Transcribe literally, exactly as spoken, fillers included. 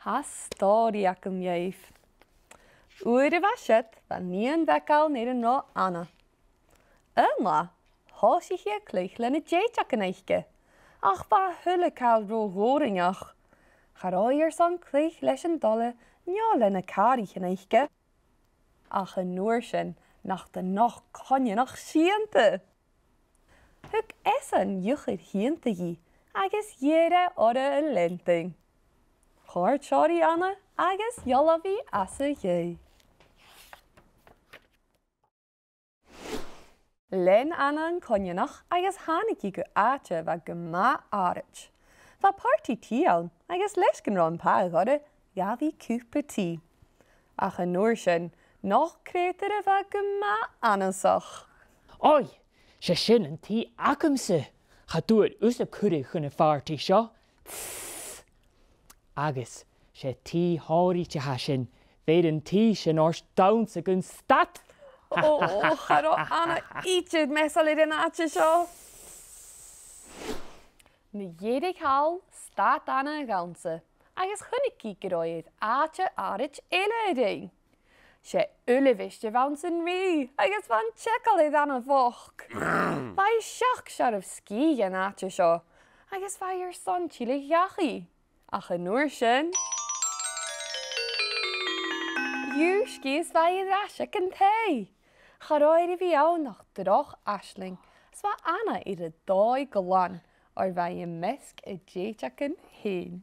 Tha stòiridh agam dhuibh. Uair a bha siud, bha nighean bheag ann air an robh Anna. Aon latha, thòisich i a' cluich le na dèideagan aice, ach bha a h-uile càil ro dhòrainneach. Cha robh i airson cluich leis an dola no le na càraichean aice. Ach an uair sin, nochd a' neach coineanach sìonta. Thug esan iuchair shìonta dhi agus dh'iarr e oirre a leantainn. Chòrd seo ri Anna agus dh'fhalbh i às a dhèidh. Lean Anna an coineanach agus thàinig i gu àite a bha gu math àraid. Bha pàrtaidh tì ann agus leis gun robh am pathadh oirre, ghabh i cupa tì. Ach an uair sin, nochd creutair a bha gu math annasach. Oi, 's e sin an tì agamsa. Cha d' fhuair thusa cuireadh chun a' phàrtaidh seo. Tss. Agus 's e tì shònraichte a tha sin. Bheir an tì sin ort dannsa gun stad. Ò, cha robh Anna idir measail air an àite seo. Mu dheireadh thall, stad Anna a' dannsa, agus chunnaic i gun robh i air àite àraid eile a ruighinn. 'S e uilebheist a bh' anns an rìgh, agus bha an t-eagal air Anna bhochd. Bha i seachd searbh sgìth dhen àite seo, agus bha i airson tilleadh dhachaigh. Ach an uair sin, dhùisg i is bha i air ais aig an taigh. Cha robh air a bhith ann ach droch aisling, is bha Anna air a dòigh glan, oir bha i am measg a dèideagan fhèin.